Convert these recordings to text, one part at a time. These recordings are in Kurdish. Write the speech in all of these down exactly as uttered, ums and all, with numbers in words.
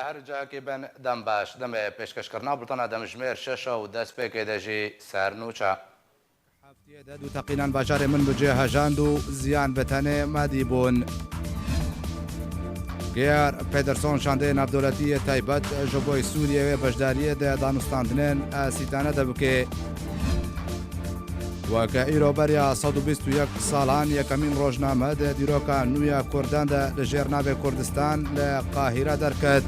Her cakê ben dem baş, demê pêşkêşkirina bultena demjimêr şeş û destpêkê de jî sernûçe. Heftiyê de du teqînan bajarê Minbicê hejand û ziyan bi tenê medî bûn. Gear Pederson şandeyê navdewletî yê taybet ji bo Sûriyê wê beşdariyê di danûstandinên asîtane de bike. Weke îro beriya sed û bîst û yek salan yekemîn rojname di dîroka nû ya Kurdan de li jêr navê Kurdistan li Qahîre derket.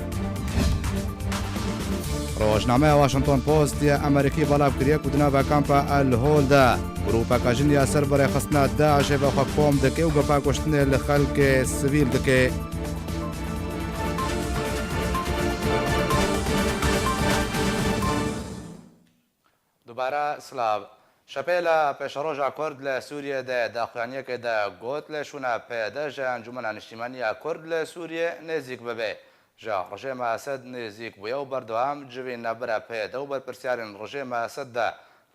Rojnameya Washington Post ya Amerîkî belav kiriye ku di nava kampa El Hol de grûpeke jin ya ser bi rêxistina DAIŞê ve xwe kom dike û gefa kuştinê li xelkê sivîl dike. Dubare silav. Şepêla Pêşeroja Kurd li Sûriyê de daxuyaniyekê de got, lê şûna P Y D ji Encûmena Niştîmaniya Kurd li Sûriyê nêzîk bibe. Ji rejêma Esed nêzîk bûye û berdewam civîn navbera P Y D û berpirsiyarên rejêma Esed de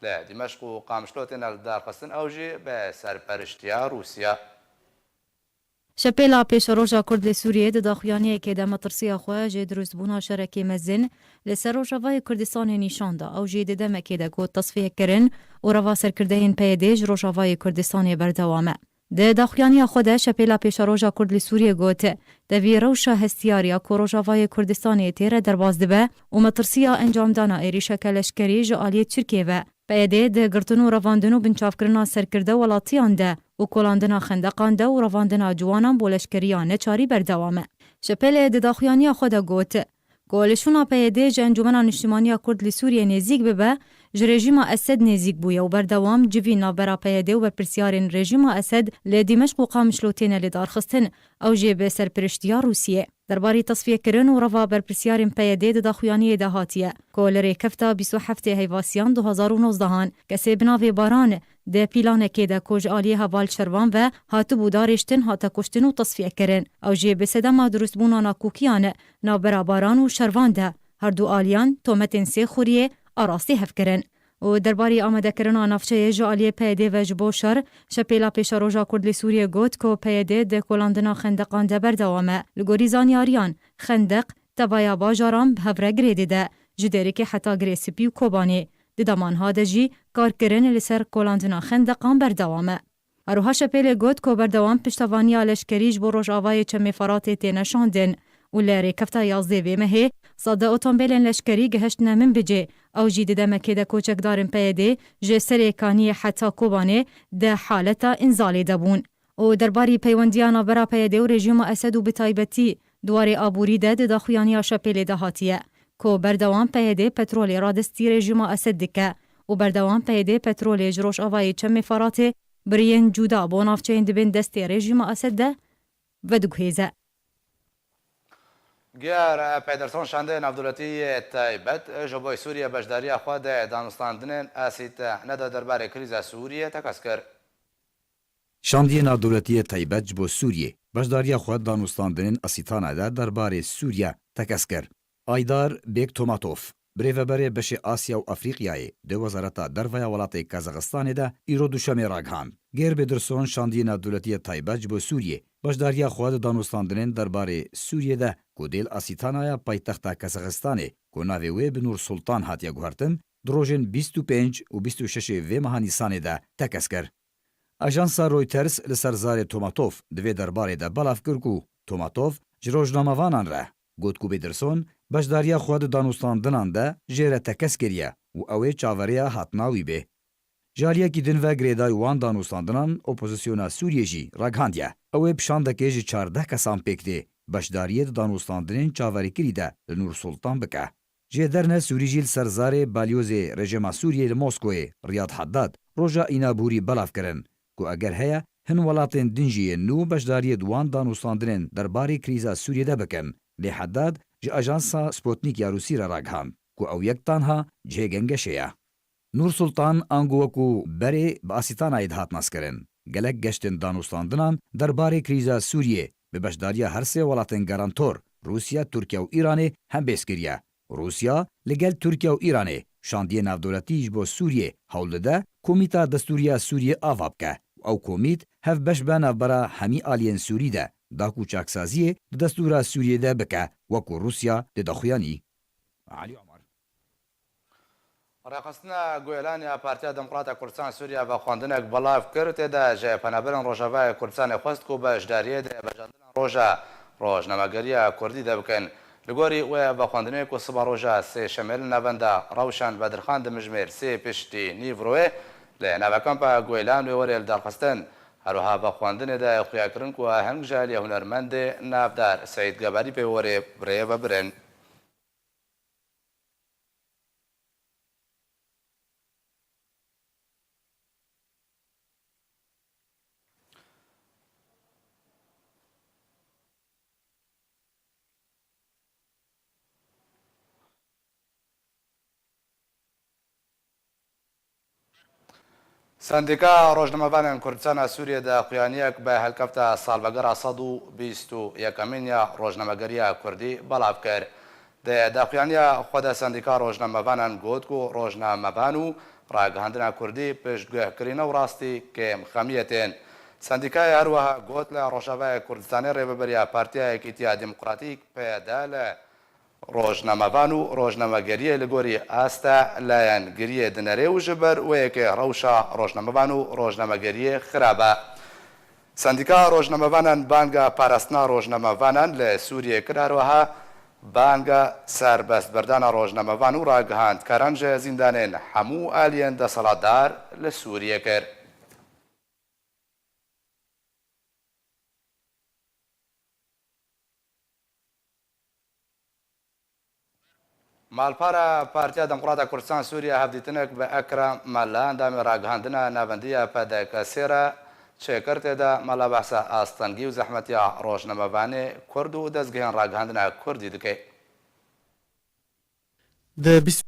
li Dîmeşq û Qamişlo têne lidarxistin, ew jî bi serperiştiya Rûsya. Şepêla Pêşeroja Kurd li Sûriyê di daxuyaniyekê de metirsiya xwe ji dirustbûna şerekê mezin li ser Rojavayê Kurdistanê nîşan da. Ew jî di demekê de got, tesfiyekirin û reva serkirdeyên P Y D ji Rojavayê Kurdistanê berdewam e. Di daxuyaniya xwe de Şepêla Pêşeroja Kurd li Sûriyê got, tevî rewşa hestiyariya ku Rojavayê Kurdistanê tê re derbas dibe û metirsiya encamdana êrîşeke leşkerî ji aliyê Tirkiyê ve, P Y D di girtin û revandin û binçavkirina serkirde welatiyan de û kolandina xendeqan de û revandina ciwanan bo leşkeriya neçarî berdewam e. Şepêlê di daxuyaniya xwe de got, ku li şûna P Y D ji Encûmena Niştimaniya Kurd li Sûriyê nêzîk bibe, ji rejîma Esed nêzîk bûye û berdewam civîn navbera P Y D û berpirsiyarên rejîma Esed li Dîmeşq û Qamişlo têne lidarxistin, ew jî bi serpiriştiya Rûsiyê. Derbarê tesfiyekirin û reva berpirsiyarên P Y D di daxuyaniyê de hatiye, ku li rêkefta bîst û heftê Heyvasiyan du hazar û nozdehan kesê bi navê Baran di pîlanekê de ku ji aliyê heval Şervan ve hatibû darêştin hate kuştin û tesfiyekirin. Ew jî bi sedema dirustbûna nakokiyan navbera Baran û Şervan de her du aliyan tometên sêxuriyê a rastî hev kirin. Û derbarê amadekirina navçeyê ji aliyê P Y D ve ji bo şer, Şepêla Pêşeroja Kurd li Sûriyê got ku P Y D di kolandina xendeqan de berdewam e. Li gorî zanyariyan, xendeq tevaya bajaran bi hev re girê dide, ji Dêrikê heta Girê Spî û Kobanê. Di demanha de jî karkirin li ser kolandina xendeqan berdewam e. Her wiha Şepêlê got ku berdewam piştevaniya leşkerî ji bo Rojavayê Çemê Feratê têne şandin û li rêkefta yazdê vê mehê sade otombêlên leşkerî gihiştine Minbicê. Ew jî di demekê de ku çekdarên P Y D ji Serê Kaniyê heta Kobanê di haleta înzalê de bûn. Û derbarî peywendiya navbera P Y D û rejîma Esed û bi taybetî di warê aborî de di daxuyaniya Şepêlê de hatiye, ku berdewam P Y D petrolê radestî rejîma Esed dike û berdewam P Y D petrolê ji Rojavayê Çemê Feratê bi riyên cuda bo navçeyên dibên destê rejîma Esed de vediguhêze. Gear Pederson şandeyê navdewletî yê taybet ji bo Sûriye beşdariya xwe di danûstandinên asîtane de derbarê krîza Sûriye tekez kir. Şandiyê navdewletî yê taybet ji bo Sûriyê beşdariya xwe di danûstandinên asîtane de derbarê Sûriye tekez kir. Aydar Bêk Tomatov, birêveberê beşê Asya û Afrîqyayê di Wezareta Derve ya welatê Kazaxistanê de îro Duşemê ragihand. Geir Bêdirson şandiyê navdewletî yê taybet ji bo Sûriyê beşdariya xwe di danûstandinên derbarê Sûriyê de ku dêl asîtana ya paytexta Kazaxistanê ku navê wê bi Nur Sultan hatiye guhertin, di rojên bîst û pênc û bîst û şeş ê vê meha Nîsanê de tekez kir. Ajansa Reuters li ser zarê Tomatov di vê derbarê de belav kir ku Tomatov ji rojnamevanan re got ku Bêdirson beşdariya xwe di danûstandinan de jê re tekez kiriye û ew ê çaverêya hatina wî bê. Ji aliyekî din ve girêdayî wan danûstandinan opozisyona Sûriyê jî ragihandiye. Ew ê bi şandekê ji çardeh kesan pêk tê beşdariyê di danûstandinên çaverêkirî de li Nur Sultan bike. Jêderne Sûrî jî li ser zarê balyozê rejîma Sûriyê li Moskoyê Riyad Haddad roja îna borî belav kirin ku eger heye hin welatên din jî yên nû beşdariyê di wan danûstandinên derbarê krîza Sûriyê de bikin. Lê Haddad ji ajansa Sputnik ya Rûsî re ragihand ku ew yek tanha cihê gengeşê ye. Nur Sultan ango wekû berê bi asîtanayê dihat naskirin. Gelek geştên danûstandinan derbarê krîza Sûriyê bi beşdariya her sê welatên garantor, Rûsya, Tirkiye û Îranê hembêz kiriye. Rûsya li gel Tirkiye û Îranê şandiyê navdewletî ji bo Sûriyê hewl dide komîta destûrî ya Sûriyê ava bike û ew komît hev beş be navbera hemî aliyên Sûrî de da ku çaksaziyê di destûra Sûriyê de bike, wekû Rûsya dê daxuyanî. Elî Omar. Rêxistina Guêlan ya Partiya Demokrata Kurdistan Sûriye vexwendinek belav kir, tê de ji penaberên Rojavayê Kurdistanê xwest ku beşdariyê di hevejandina roja rojnamegeriya Kurdî de bikin. Li gorî wê vexwendinê ku siba roja Sêşemê li navenda Rewşen Bedirxan dimijmêr sê piştî nîvroyê li nava kampa Guêlan wê were lidarxistin. Her wiha vexwendinê de xuyakirin ku aheng ji aliyê hunermendê navdar Seîd Gebarî pê were bi rê ve birin. Sendîka Rojnamevanên Kurdistana Sûriyê daxuyaniyek bi helkefta salvegera sed û bîst û yekemîn ya rojnamegeriya Kurdî belav kir. Di daxuyaniya xwe de Sendîka Rojnamevanan got ku rojnamevan û ragihandina Kurdî piştguhkirî ne û rastî kêmxemiyê tên. Sendîkayê her wiha got li Rojavayê Kurdistanê rêveberiya Partiya Yekîtiya Demokratîk, P Y D, li rojnamevan û rojnamegeriyê li gorî asta layengiriyê dinere û ji ber wê yekê rewşa rojnamevan û rojnamegeriyê xirab e. Sendîka rojnamevanan banga parastina rojnamevanan li Sûriyê kir, her wiha banga serbestberdana rojnamevan û ragihandkaran ji zîndanên hemû aliyên desthilatdar li Sûriyê kir. Malpara Partiya Demokrata Kurdistan Sûriye hevdîtinek bi Ekrem Mela, endamê ragihandina navendî ya P D K S'ê re çêkir, tê de Mela behsa astengî û zehmetiya rojnamevanê Kurd û dezgehên ragihandina Kurdî dike. Di bîst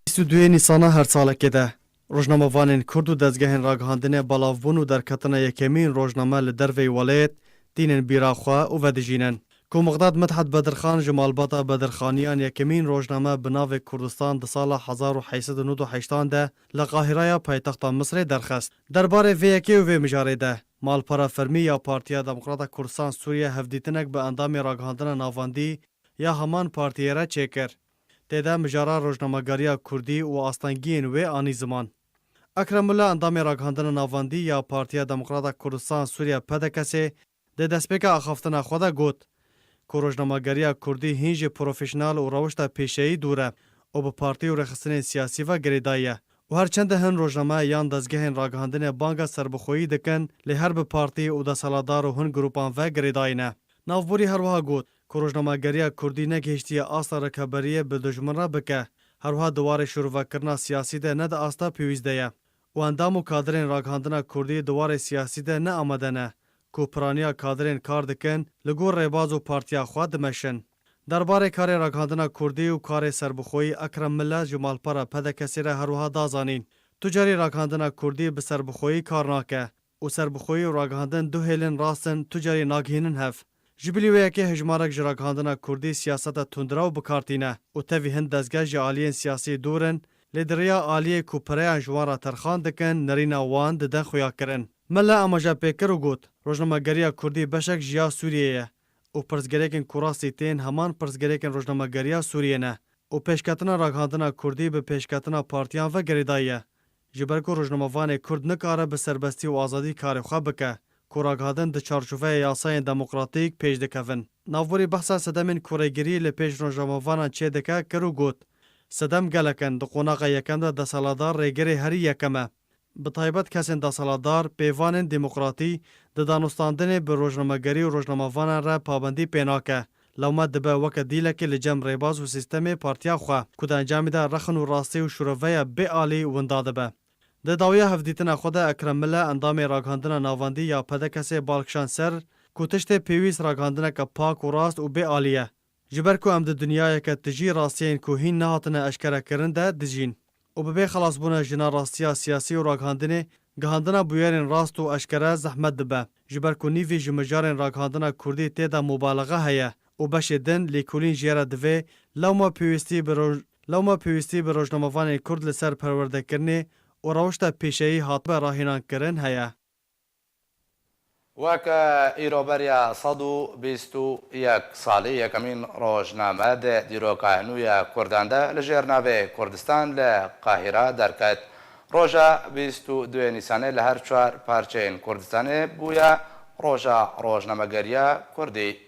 û duyê Nîsana her salekê de, rojnamevanên Kurd û dezgehên ragihandinê belavbûn û derketina yekemîn rojname li derveyî welêt tînin bîra xwe û vedijînin. Ku Mixdad Midhet Bedirxan ji malbata Bedirxaniyan yekemîn rojname bi navê Kurdistan di sala hezar û heyt sed û nod û heştan de li Qahiraya paytexta Misrê derxist. Derbarê vê yekê û vê mijarê de, malpera fermî ya Partiya Demokrata Kurdistan Sûriye hevdîtinek bi endamê ragihandina navendî ya heman partiyê re çêkir. Tê de mijara rojnamegeriya Kurdî û astengiyên wê anî ziman. Ekrem Mula, endamê ragihandina navendî ya Partiya Demokrata Kurdistan Sûriye, P D K S'ê, di destpêka axaftina xwe de got ku rojnamegeriya Kurdî hîn ji profesyonel û rewişta pêşeyî dûr e û bi partî û rêxistinên siyasî ve girêdayî ye û her çende hin rojname yan dezgehên ragihandinê banga serbixweyî dikin, lê her bi partî û desthilatdar û hin grûpan ve girêdayî ne. Navborî her wiha got ku rojnamegeriya Kurdî negihiştiye asta rêveberiyê bi dijmin re bike, her wiha di warê şirovekirina siyasî de ne di asta pêwîst de ye û endam û kadirên ragihandina Kurdî di warê siyasî de ne amade ne ku piraniya kadirên kar dikin li gor rêbaz û partiya xwe dimeşin. Derbarê karê ragihandina Kurdî û karê serbixweyî Ekrem Mile ji malpera P D K S'ê re her wiha da zanîn, tu carî ragihandina Kurdî bi serbixweyî kar nake û serbixweyî û ragihandin du hêlên rast in, tu carî nagihînin hev. Ji bilî wê yekê hejmarek ji ragihandina Kurdî siyaseta tundrew bi kar tîne û tevî hin dezgeh ji aliyên siyasî dûr in, lê di riya aliyê ku pireyan ji wan re terxan dikin, nerîna wan didin xuyakirin. Mele amaje pê kir û got, rojnamegeriya Kurdî beşek ji ya Sûriyê ye û pirsgirêkên ku rastî tên heman pirsgirêkên rojnamegeriya Sûriyê ne û pêşketina ragihandina Kurdî bi pêşketina partiyan ve girêdayî ye. Ji ber ku rojnamevanê Kurd nikare bi serbestî û azadî karê xwe bike, ku ragihandin di çarçoveya yasayên demokratîk pêş dikevin. Navborî behsa sedemên ku rêgirî li pêş rojnamevanan çê dike kir û got, sedem gelek in, di qonaxa yekem de desthilatdar rêgirê herî yekem e. Bi taybet kesên desthilatdar, pêvanên demokratî, di danûstandinê bi rojnamegerî û rojnamevanan re pabendî pê nake. Lewma dibe weke dîlekê li cem rêbaz û sîstemê partiya xwe, ku di encamê de rexn û rastî û şiroveya bê alî winda dibe. Di dawiya hevdîtina xwe de Ekrem Mile, endamê ragihandina navendî ya P D K S'ê, bal kişand ser ku tiştê pêwîst ragihandineke pak û rast û bê alî ye. Ji ber ku em di dinyayeke tijî rastiyên ku hîn nehatine eşkerekirin de dijîn û bi bê xelasbûna ji narastiya siyasî û ragihandinê, gihandina bûyerên rast û eşkere zehmet dibe. Ji ber ku nîvî ji mijarên ragihandina Kurdî tê de mubalexe heye û beşê din lêkolîn jê re divê, lewma pêwîstî bi roj-, lewma pêwîstî bi rojnamevanên Kurd li ser perwerdekirinê û rewşta pêşeyî hatibe rahînankirin heye. Weke îro beriya sed û bîst û yek salî yekemîn rojname di dîroka nû ya Kurdan de li jêr navê Kurdistan li Qahîra derket. Roja bîst û duyê Nîsanê li her çar parçeyên Kurdistanê bûye roja rojnamegeriya Kurdî.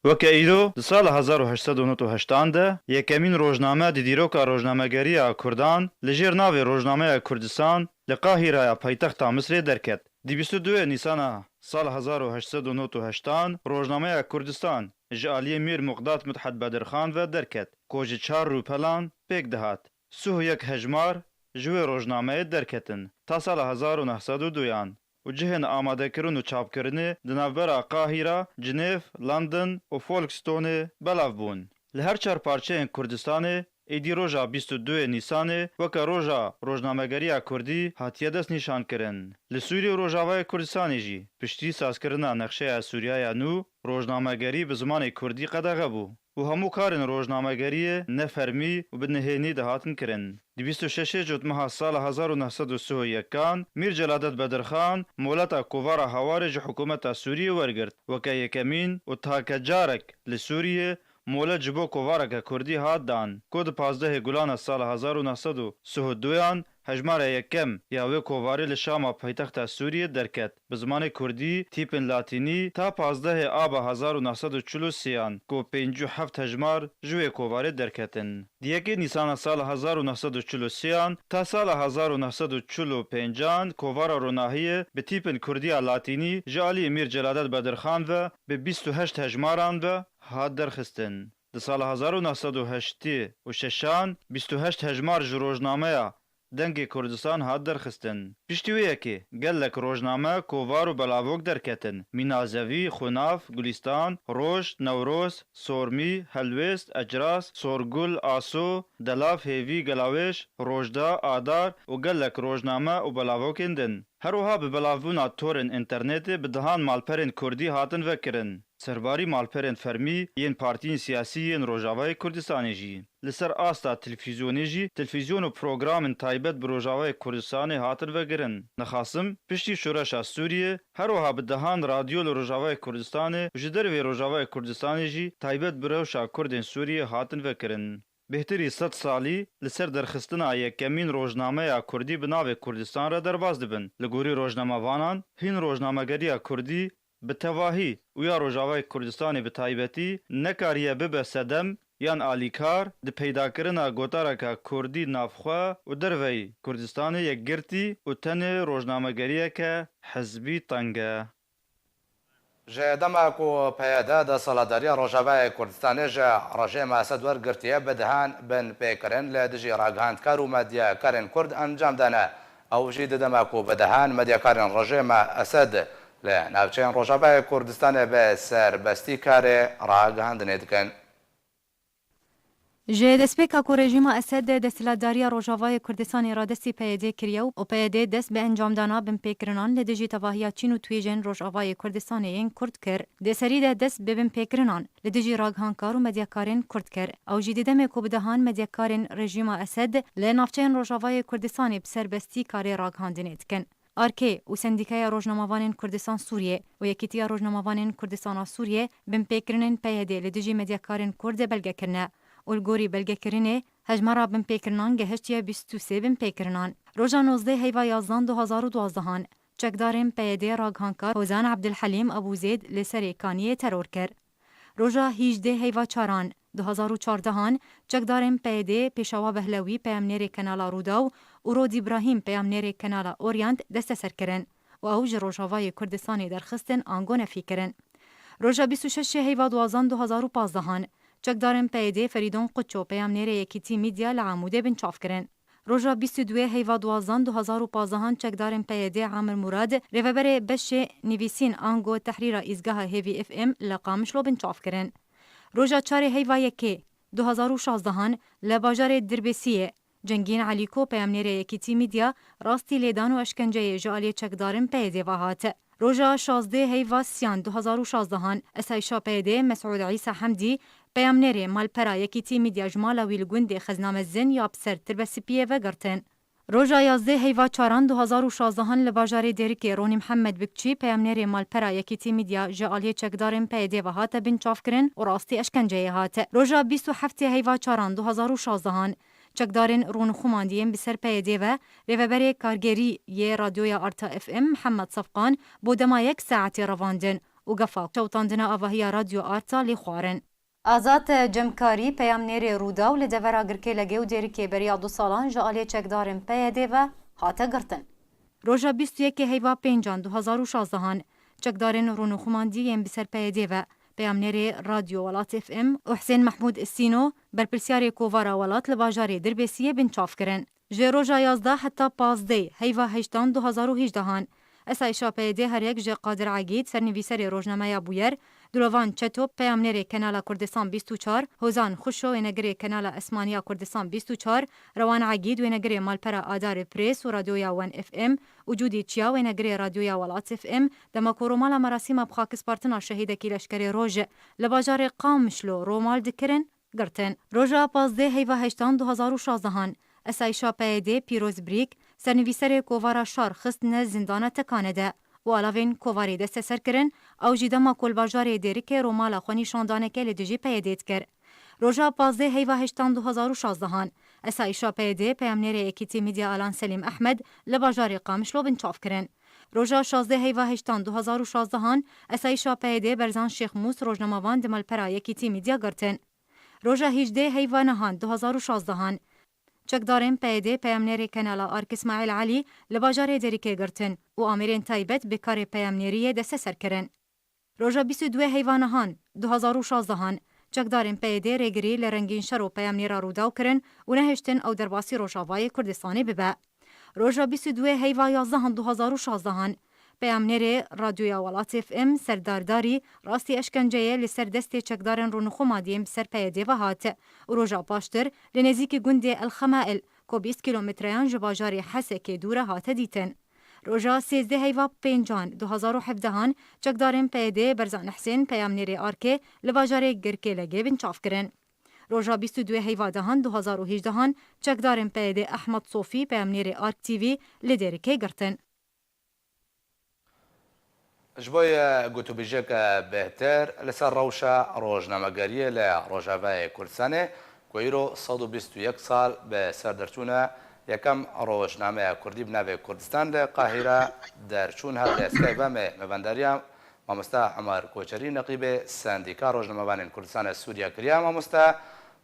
Weke îro, di sala hezar û heşt sed û nod û heştan de yekemîn rojname di dîroka rojnamegeriya Kurdan li jêr navê Rojnameya Kurdistan li Qahîraya paytexta Misrê derket. Di bîst û duyê Nîsana sala hezar û heşt sed û nod û heştan Rojnameya Kurdistan ji aliyê Mîr Muqdat Midhet Bedirxan ve derket, ku ji çar rûpelan pêk dihat. Sih û yek hejmar ji wê rojnameyê derketin ta sala hezar û neh sed û duyan û cihên amadekirin û çapkirinê di navbera Qahîra, Cinêv, London û Folkestone belav bûn. Li her çar parçeyên Kurdistanê êdî roja bîst û duyê Nîsanê weke roja rojnamegeriya Kurdî hatiye destnîşankirin. Li Sûriyê û Rojavayê Kurdistanê jî piştî sazkirina nexşeya Sûriyaya nû, rojnamegerî bi zimanê Kurdî qedexe bû û hemû karên rojnamegeriyê ne fermî û bi nihênî dihatin kirin. Di bîst û şeşê Cotmeha sala hezar û neh sed û sih û yekan Mîr Celadet Bedirxan moleta Kovara Hawarê ji hikûmeta Sûriyê wergirt weke yekemîn û take carek li Sûriyê molet ji bo kovareke Kurdî hat dan, ku di pazdehê Gulana sala hezar û neh sed û sih û duyan hejmara yekem ya wê kovarê li Şama paytexta Sûriyê derket. Bi zimanê Kurdî, tîpên Latînî ta pazdehê Aba hezar û neh sed û çil û sêyan, ku pêncî û heft hejmar ji wê kovarê derketin. Di yekê Nîsana sala hezar û neh sed û çil û sêyan ta sala hezar û neh sed û çil û pêncan kovara Ronahiyê bi tîpên Kurdiya Latînî ji aliyê Mîr Celadet Bedirxan ve bi bîst û heşt hejmaran ve hat derxistin. Di sala hezar û neh sed û heştê û şeşan bîst û heşt hejmar ji rojnameya Dengê Kurdistan hat derxistin. Piştî wê yekê gelek rojname, kovar û belavok derketin. Mîna Zevî, Xunav, Gulîstan, Roj, Newroz, Sormî, Helwêst, Ecras, Sorgul, Aso, Delav, Hêvî, Gelawêş, Rojda, Adar û gelek rojname û belavokên din. Her wiha bi belavbûna torên înternetê bi dehan malperên kurdî hatin vekirin. Serbarî malperên fermî yên partiyên siyasî yên Rojavayê Kurdistanê jî. Li ser asta televîzyonê jî televîzyon û programên taybet bi Rojavayê Kurdistanê hatin vekirin. Nexasim, piştî şoreşa Sûriyê, her wiha bi dehan radyo li Rojavayê Kurdistanê û ji dervê Rojavayê Kurdistanê jî taybet bi rewşa Kurdên Sûriyê hatin vekirin. Bêhtirî sed salî li ser derxistina yekemîn rojnameya Kurdî bi navê Kurdistan re derbas dibin. Li gorî rojnamevanan, hîn rojnamegeriya Kurdî bi tevahî û ya Rojavayê Kurdistanê bi taybetî nekariye bibe sedem yan alîkar di peydakirina gotareke Kurdî navxwe û derveyî Kurdistanê yekgirtî û tenê rojnamegeriyeke hizbî teng e. Ji dema ku P Y D desthilatdariya Rojavayê Kurdistanê ji rejîma Esed wergirtiye, bi dehan binpêkirin li dijî ragihandkar û medyakarên Kurd encam dane. Ew jî di dema ku bi dehan medyakarên rejîma Esed li navçeyên Rojavayê Kurdistanê bi serbestî karê ragihandinê dikin. Ji destpêka ku rejîma Esed desthilatdariya Rojavayê Kurdistanê radestî P Y D kiriye û P Y D dest bi encamdana binpêkirinan li dijî tevahiya çîn û twêjên Rojavayê Kurdistanê yên Kurd kir, di serî de dest bi binpêkirinan li dijî ragihandkar û medyakarên Kurd kir. Ew jî di demê ku bi dehan medyakarên rejîma Esed li navçeyên Rojavayê Kurdistanê bi serbestî karê ragihandinê dikin. Arkê û Sendîkaya Rojnamevanên Kurdistan Sûriyê û Yekîtiya Rojnamevanên Kurdistana Sûriyê binpêkirinên P Y D li dijî medyakarên Kurd belge kirine û li gorî belgekirinê hejmara binpêkirinan gehiştiye bîst û sê binpêkirinan. Roja nozdeh heyva yazdan du hazar û duazdehan çekdarên P Y D ragihandkar Hozan Ebdilhelîm Ebûzêd li Serê Kaniyê teror kir. Roja hîjdeh heyva çaran du hazar û çardehan çekdarên P Y D Pêşawa Behlewî peyamnêrê Kanala Rûdaw û Rod Îbrahîm peyamnêrê Kanala Orient desteser kirin û ew ji Rojavayê Kurdistanê derxistin ango nefî kirin. Roja bîst û şeş heyva duwazan du hazar û pazdehan çekdarên P Y D Ferîdon Quço peyamnêrê Yekîtî Medya li Amûdê binçav kirin. Roja bîst û duyê heyva duwazan du hazar û pazdehan çekdarên P Y D Amir Murad, rêveberê beşê nivîsîn ango tehrîra îzgeha Hêvî F M li Qamişlo binçav kirin. Roja çarê heyva yekê du hazar û şazdehan li bajarê Dirbêsiyê Cengîn Elîko peyamnêrê Yekîtî Medya rastî lêdan û eşkenceyê ji aliyê çekdarên P Y D ve hat. Roja şazdeh heyva siyan du hazar û şazdehan, esayîşa P Y D Mesûd Îsa Hemdî, peyamnêrê malpera Yekîtî Medya ji mala wî li gundê Xezna Mezin ya bi ser Tirbesipiyê ve girtin. Roja yazdeh heyva çaran du hazar û şazdehan li bajarê Dêrikê Ronî Mihemed Bikçî, peyamnêrê malpera Yekîtî Midya ji aliyê çekdarên P Y D ve hate binçavkirin û rastî eşkenceyê hate. Roja bîst û heftê heyva çaran du hazar û şazdehan, çekdarên rûn û xumandiyên bi ser P Y D ve, rêveberê kargerî yê Radyoya Arta F M Mihemed Sefqan bo dema yek saetê revandin û gefa şewitandina avahiya Radyo Arta lê xwarin. Azad Cemkarî, peyamnêrê Rûdaw li devera Girkêlegê û Dêrikê beriya du salan ji aliyê çekdarên P Y D ve hate girtin. Roja bîst û yekê heyva pêncan du hazar û şazdehan, çekdarên rûn û xumandî yên bi ser P Y D ve, peyamnêrê Radyo Welat F M û Husên Mehmûd Sîno, berpirsiyarê Kovara Welat li bajarê Dirbêsiyê binçav kirin. Ji roja yazdeh heta pazdeh heyva heştan du hazar û hejdehan, esayîşa P Y D her yek ji Qadir Egîd, sernivîserê rojnameya Bûyer, Dilovan Çeto, peyamnêrê Kenala Kurdistan bîst û çar, Hozan Xuşo, wênegirê Kenala Esmaniya Kurdistan bîst û çar, Rewan Egîd, wênegirê malpera Adarê Press û Radyoya Wen F M û Cûdî Çiya, wênegirê Radyoya Welat F M, dema ku romala merasîma bi xakispartina şehîdekî leşkerê Roj li bajarê Qamişlo romal dikirin, girtin. Roja pazdeh heyva heştan du hazar û şazdehan, esayîşa P Y D Pîroz Brîk, sernivîserê Kovara Şar xist ne zindana Tekane de û alavên Kovarê desteser kirin, ew jî dema ku li bajarê Dêrikê romala xwenîşandaneke li dijî P Y D dikir. Roja pazdeh heyva heştan du hazar û şazdehan, esayîşa P Y D peyamnêrê Yekîtî Midya Alan Selîm Ehmed li bajarê Qamişlo binçav kirin. Roja şazdeh heyva heştan du hazar û şazdehan, esayîşa P Y D Berzan Şêxmûs rojnamevan di malpera Yekîtî Midya girtin. Roja hîjdeh heyva nehan du hazar û şazdehan, çekdarên P Y D peyamnêrê Kenala Ark Îsmaîl Elî li bajarê Dêrikê girtin û amêrên taybet bi karê peyamnêriyê desteser kirin. Roja bîst û duê heyva nehan du hazar û şazdehan, çekdarên P Y D rêgirî li Rengîn Şero peyamnêra Rûdaw kirin û nehiştin ew derbasî Rojavayê Kurdistanê bibe. Roja bîst û duê heyva yazdehan du hazar û şazdehan, peyamnêrê Radyoya Welat F M Serdar Darî rastî eşkenceyê li ser destê çekdarên rûnixumadiyên bi ser P Y D ve hat û roja paştir li nêzîkî gundê El Xemail, ku bîst kîlometreyan ji bajarê Hesekê dûr e, hate dîtin. Roja sêzdeh heyva pêncan du hazar û hevdehan, çekdarên P Y D Berzan Husên, peyamnêrê Arkê, li bajarê Girkêlegê binçav kirin. Roja bîst û duê heyva dehan du hazar û hejdehan, çekdarên P Y D Ehmed Sofî, peyamnêrê Ark T V, li Dêrikê girtin. Ji bo ye gotûbêjeke bêhtir li ser rewşa rojnamegeriyê li Rojavayê Kurdistanê, ku îro sed û bîst û yek sal bi ser derçûna yekem rojnameya kurdî bi navê Kurdistan li Qahîre derçûn, hat destpêkê me mêvendariya Mamoste Omer Koçerî, neqîbê Sendîka Rojnamevanên Kurdistanê Sûriye kiriye. Mamoste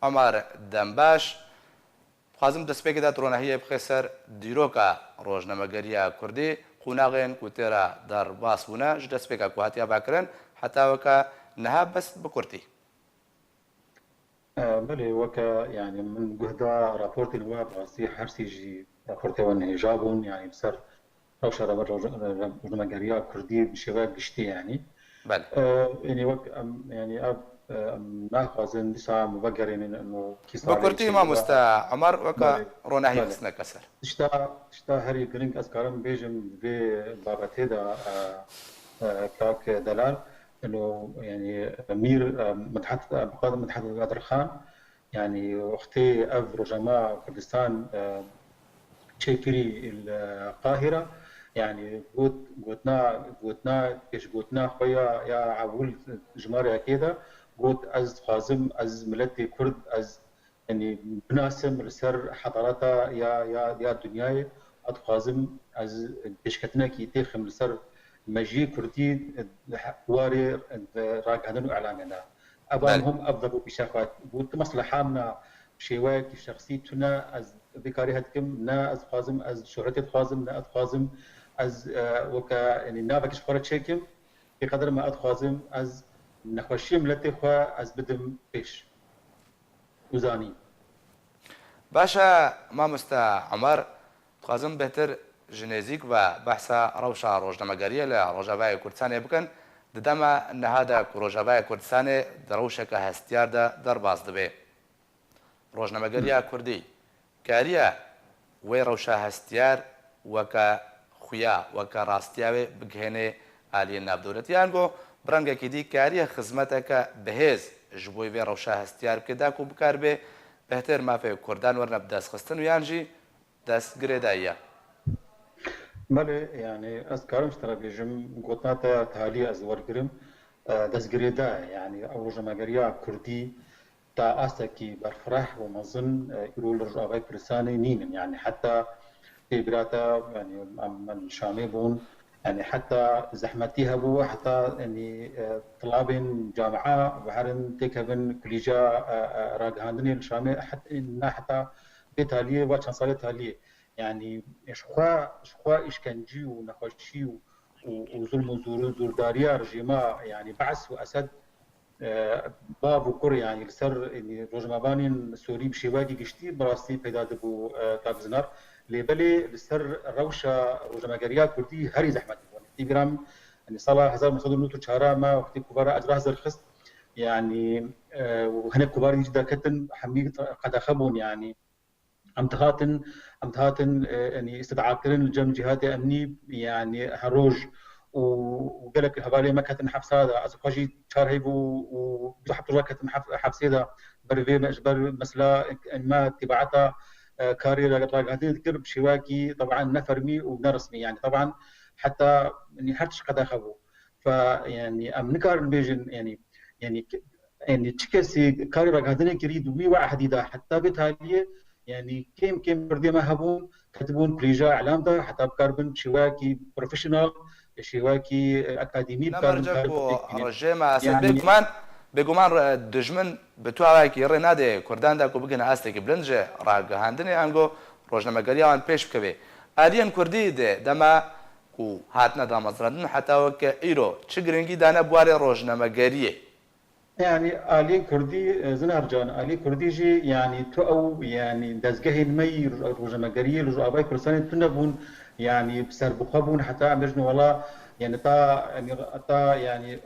Omer, dembaş. Dixwazim destpêkê de tu ronahiyê bixê ser dîroka rojnamegeriya kurdî, qonaxên ku tê re derbas bûne, ji destpêka ku hatiye vekirin heta weke niha, bes bi kurtî. E, belê, weke, yanî, min guh da raportên we, bi rastî her sî jî raportê we nihêja bûn, yanî, li ser rewşa rojnamegeriya kurdî bi şêweyek giştî, yanî. Belê. E, yanî wek em, yanî ev, e, em naxwazin dîsa em vegerînin û kî Bi salê kurtî, çêkirî mamoste Omer, weke Belê, ronahî belê. Xistineke ser. Tişta, tişta herî giring ez karim bêjim vê babetê de, e, e, kak Delal, ino, yanî Mîr, e, Midhet, e, Abdulkadir Midhet Qadir Xan, yanî wextê ev rojnama Kurdistan, e, çêkirî li Qahîre, yanî got, gotina, gotina, pêşgotina xwe ya, ya ewil jimareyekê de got, ez dixwazim, ez miletê Kurd, ez, yanî binasim li ser hedareta ya, ya, ya dinyayê, ez dixwazim, ez pêşketinekî têxim li ser mejiyê Kurdî, warê ragihandin û îlamê de. Evan Belê. Hûn ev de bû pîşa xwe. Bû tu mesleha min e, şêweyekî şexsî tune, ez vê karî hedikim, ne ez dixwazim, ez şohretê dixwazim, ne ez dixwazim, ez, e, weke, yanî navekî ji xwe re çêkim. Pê qeder me ez dixwazim, ez nexweşiyê miletê xwe ez bidim pêş. Û zanîn. Baş e, mamoste Omer, dixwazim bêhtir ji nêzîk ve behsa rewşa rojnamegeriyê li Rojavayê Kurdistanê bikin. Di dema niha de ku Rojavayê Kurdistanê di rewşeke hestiyar de derbas dibe, rojnamegeriya kurdî kariye wê rewşa hestiyar weke xuya, weke rastiya wê bigihêne aliyên navdewletî, yan ku bi rengekî dî kariye xizmeteke bihêz ji bo vê rewşa hestiyar bike, da ku bikaribe bêhtir mafê kurdan werine bidestxistin û yan jî dest girêdayî ye. Belê, yanî ez karim ji te re bêjim, gotina te ya talî ez wergirim. E, dest girêdayî ye, yanî ew rojnamegeriya kurdî ta astekî berfireh û mezin, e, îro li Rojavayê Kurdistanê nînin. Yanî heta tê bîra te, yanî em, em Şamê bûn, yanî heta zehmetî hebû, heta, yanî, e, tilabên camia biherin têkevin kulîca, e, e, ragihandinê li Şamê, het-, na heta vê taliyê, va çend salê taliyê. Yanî ji xwe, ji xwe îşkencî û nexweşî û, û, û zulm û zûr-, zûrdariya rejîma, yanî Be's û Esed, e, bav û kur, yanî li ser, yanî rojnamevanên Sûrî bi şêweyekî giştî bi rastî peyda dibû, e, kak Zinar. Lê belê li ser rewşa rojnamegeriya kurdî herî zehmet bû. Tê bîra min, yanî sala hezar neh sed û nod û çar me wextê kovara Ecrahzir xist, yanî, e, û hinek kovarê dî jî derketin, hemî qedexe bûn, yanî. Em dihatin, em dihatin, e, yanî îstid'a kirin li cem cîhatê emnî, yanî her roj û, û gelek hevalê me ketin hepsa de. Ez xwe jî çar heyv û, û bîst û heft roja ketim hep-, hepsê de. Ber vê me, ji ber mesela me tîbaeta, e, karê ra-, ragihandinê dikir bi şêweyekî teban ne fermî û ne resmî. Yanî teban heta, yanî her tişt qedexe bû. Fe, yanî em nikarin bêjin, yanî, yanî, yanî çi kesî karê ragihandinê kirî di wî wehdî de heta vê taliyê, yanî kêm kêm kurdê me hebûn, ketibûn kulîja îlam de, heta bikaribin şêweyekî profesyonel, şêweyekî, e, akademî Ne bikaribin mercek karê û xwe têkilînin. rejê me Esed Yanî bêguman, bêguman re-, dijmin bi tu awayekî rê nade Kurdan de ku bigihine astekî bilind ji ragihandinê ango rojnamegeriya wan pêş bikeve. Aliyên Kurdî di dema ku hatine damezrandin heta weke îro çi girîngî dane bi warê rojnamegeriyê? Yanî aliyên Kurdî, e, Zinar Can, aliyê Kurdî jî, yanî tu ew, yanî dezgehên me yî roj-, rojnamegeriyê li Rojavayê Kurdistanê tune bûn, yanî serbixwe bûn, heta em bêjin wela, yanî ta, yanî ta, yanî, e,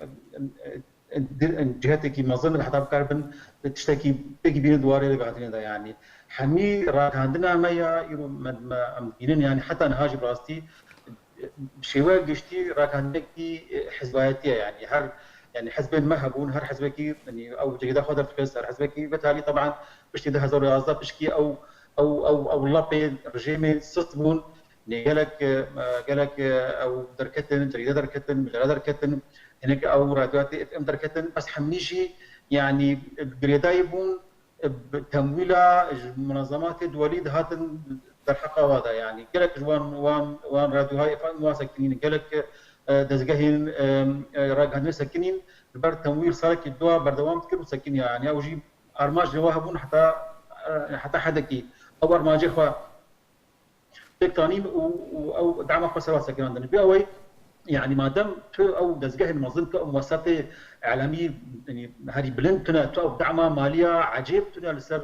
e, di-, cihetekî mezin heta bikaribin tiştekî pêkî bînin di warê ragihandinê de, yanî hemî ragihandina me ya îro me, me em dibînin, yanî heta niha jî bi rastî şêweya giştî ragihandinekî, e, hizbayetî ye, yanî her, yanî hizbên me hebûn, her hizbekî, yanî ew cerîda xwe derxist, her hizbekî vê talî teban piştî du hezar û yazdeh pişkî ew, ew, ew, ew lepê rejîmê sist bûn. Yanî gelek, e, gelek, e, ew derketin, cerîde derketin, mecele derketin, hinek ew radyoyatê F M derketin, bes hemî jî, yanî girêdayî bûn, bi temwîla ji munezematê duwelî dihatin derheqa wa de. Yanî gelek ji wan, wan, wan radyohay F M wa sekinîn, gelek, e, dezgehên, e, e, ragihandinê sekinîn, ji ber temwîl salekî dua berdewam dikir û sekiniya. Yanî ew jî armanc li wa hebûn heta, e, heta hedekî. Ew armancê xwe pêk tanîn û, û ew dema xwe ser wa sekinandin. Bi ew ê, yanî madem tu ew dezgehên mezin, tu ew muesesatê îlamî, yanî herî bilind tune, tu ew dema maliya ecêb tune li ser,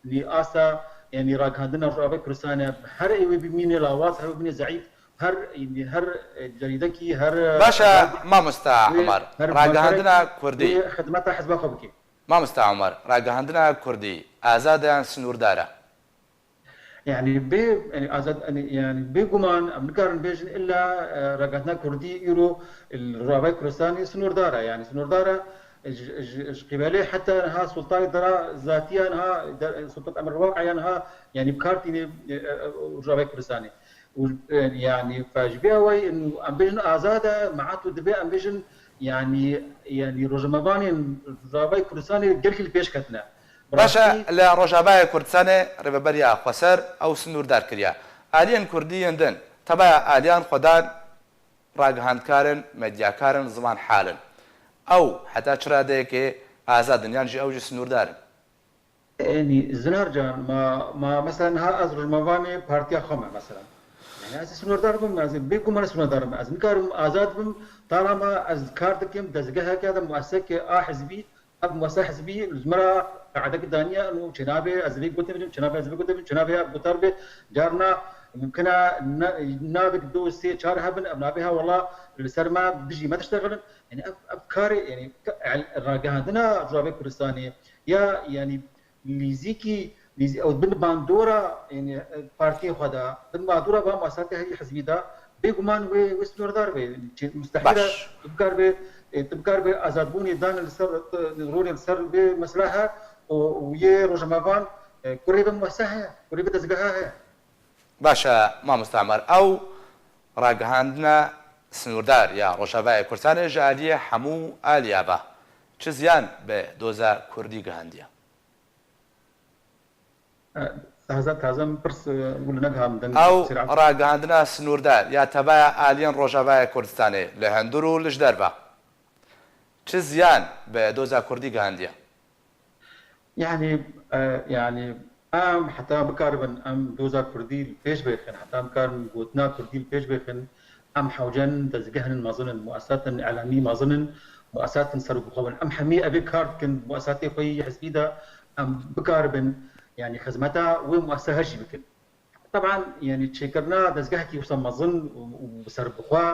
yanî asta, yanî ragihandina Rojavayê Kurdistanê, her ê wê bimîne lawaz, her wê bimîne zeîf, her, yanî her, e, cerîdekî, her, e, Baş e, azad, mamosta wê, Omer, her ragihandina kurdî. Wê xidmeta hizba xwe bike. Mamosta Omer, ragihandina kurdî azad e yan sinûrdar e? Yanî bê, yanî azad, yanî, yanî bêguman em nikarin bêjin illa, e, ragihandina kurdî îro li Rojavayê Kurdistanê sinûrdar e. Yanî sinûrdar e, ji, ji, ji qîbelê heta niha sultanê dera zatiya niha, de, sultan emir waqiya niha, yanî bi kar tînê, e, e, Rojavayê Kurdistanê. Û, e, yanî fe ji vê awayî em bêjin azad e, mehat û divê em bêjin, yanî, yanî rojnamevanên Rojavayê Kurdistanê gelkî li pêş ketine. Baş e, li Rojavayê Kurdistanê Rêveberiya Xweser ew sinûrdar kiriye. Aliyên kurdî yên din, tebeya aliyan xwedan ragihandkar in, medyakar in, zimanhal in. Ew heta çi radeyekê azad in, yan jî ew jî sinûrdar in? Yanî Zinar Can, ma, ma mesela niha ez rojnamevanê partiya xwe me mesela. Yanî ez ê sinûrdar bim, ez ê bêguman sinûrdar bim. Ez nikarim azad bim, talama ez kar dikim dezgeheke de, mueseseke a hizbî, ev muesese hizbî ji min re qeedeke daniye, û çênabe ez vê gotê bicim, çênabe ez vê gotê bicim, çênabe ev gotar be. Carna mumkin e ne, navek du sê çar hebin, ev nabê ha wela li ser me dijî me diştexilin. Yanî ev, ev karê, yanî ka-, el-, ragihandina Rojavayê Kurdistanê ya, yanî lîzîkî, lîzî-, ew bin bandora, yanî, e, partiyê xwe de, bin bandora van muesesatê herî hizbî de, bêguman wê, wê sînordar be. Çi-, mustehîl e. Baş. Tu bikar be, e, tu bikar be azadbûnê dan li ser, e, rolê li ser vê mesela he û, û yê rojnamevan, e, kurê vê muesese he, kurê vê dezgeha he. Baş e, mamoste Emer, ew ragihandina sinûrdar ya Rojavayê Kurdistanê ji aliyê hemû aliya ve çi ziyan bi doza kurdî gihandiye? E, taze, taze min pirs, e, wilo negihandin. Ew ragihandina sinûrdar ya tevaya aliyên Rojavayê Kurdistanê li hundir û li ji derve çi ziyan bi doza kurdî gihandiye? Yani, e, yani, em heta bikaribin em doza kurdî li pêş bêxin, heta em bikaribin gotina kurdî li pêş bêxin, em hewcen dezgehên mezin in, muesesatên îlamî mezin in, muesesatên serbixwe bin. Em hemî evê kar dikin, muesesatê xwe yî hizbî de em bikaribin, yani, xizmeta wê muesese her jî bikin. Teban, yani, çêkirina dezgehekî wisa mezin û, û bi serbixwe,